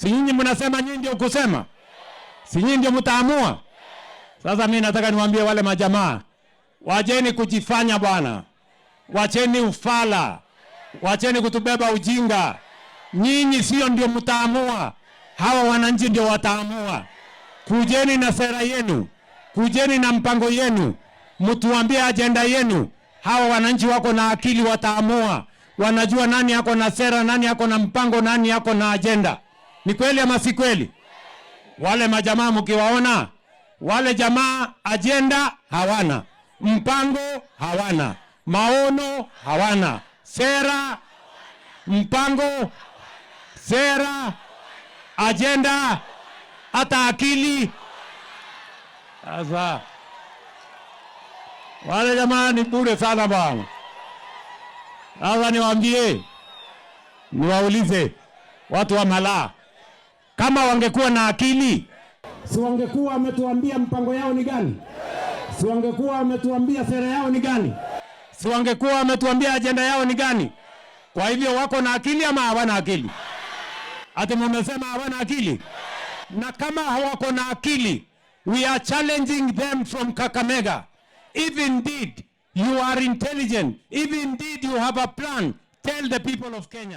Si nyinyi mnasema nyinyi ndio kusema? Si nyinyi ndio mtaamua? Sasa mimi nataka niwaambie wale majamaa, wacheni kujifanya bwana, wacheni ufala, wacheni kutubeba ujinga. Nyinyi sio ndio mtaamua, hawa wananchi ndio wataamua. Kujeni na sera yenu, kujeni na mpango yenu, mtuambie ajenda yenu. Hawa wananchi wako na akili, wataamua. Wanajua nani ako na sera, nani ako na mpango, nani ako na ajenda. Ni kweli ama si kweli? Wale majamaa mkiwaona, wale jamaa ajenda hawana, mpango hawana, maono hawana, sera, mpango, sera, ajenda, hata akili. Sasa wale jamaa ni bure sana bwana. Sasa niwaambie, niwaulize watu wa Malaa, kama wangekuwa na akili, si wangekuwa wametuambia mpango yao ni gani? Si wangekuwa wametuambia sera yao ni gani? Si wangekuwa wametuambia ajenda yao ni gani? Kwa hivyo wako na akili ama hawana akili? Ati mumesema hawana akili? Na kama hawako na akili, we are challenging them from Kakamega. If indeed you are intelligent, if indeed you have a plan, tell the people of Kenya.